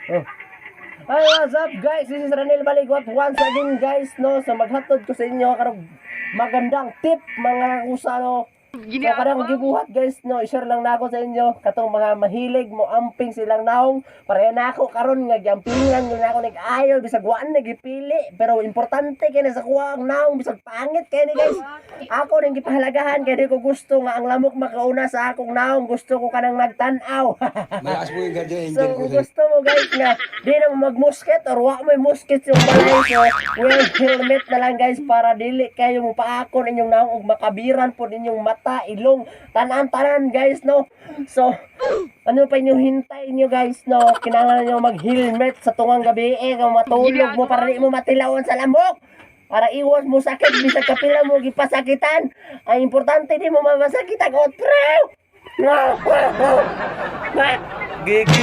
Oh. Hi, what's up, guys? This is Ranil Baligwat once again, guys, no? So maghatod ko sa inyo karong magandang tip, mga kusa, no? So kanang gibuhat, guys, no, i-share lang nako sa inyo katong mga mahilig mo amping silang naong. Pareha nako karon nga giampingan gyud nako nag-ayo bisag wa na gipili, pero importante kay na sa kuha ang naong bisag pangit kay ni, guys. Ako ning gipahalagahan kay di ko gusto nga ang lamok makauna sa akong naong. Gusto ko kanang nagtan-aw. Malakas po yung guardian So, angel ko kung sa'yo. gusto mo, guys, nga di na mo magmusket or wa mo musket yung balay, so wear helmet na lang, guys, para dili kayo mo paakon inyong naong ug makabiran po inyong mata, ilong, tanan-tanan, guys, no? So, ano pa inyong hintay niyo, guys, no? Kinahanglan niyo mag-helmet sa tungang gabi eh, kung matulog mo para di mo matilawan sa lamok. Para iwas mo sakit bisag kapila mo gipasakitan. Ang importante, di mo mamasakit ang otro. Gigi.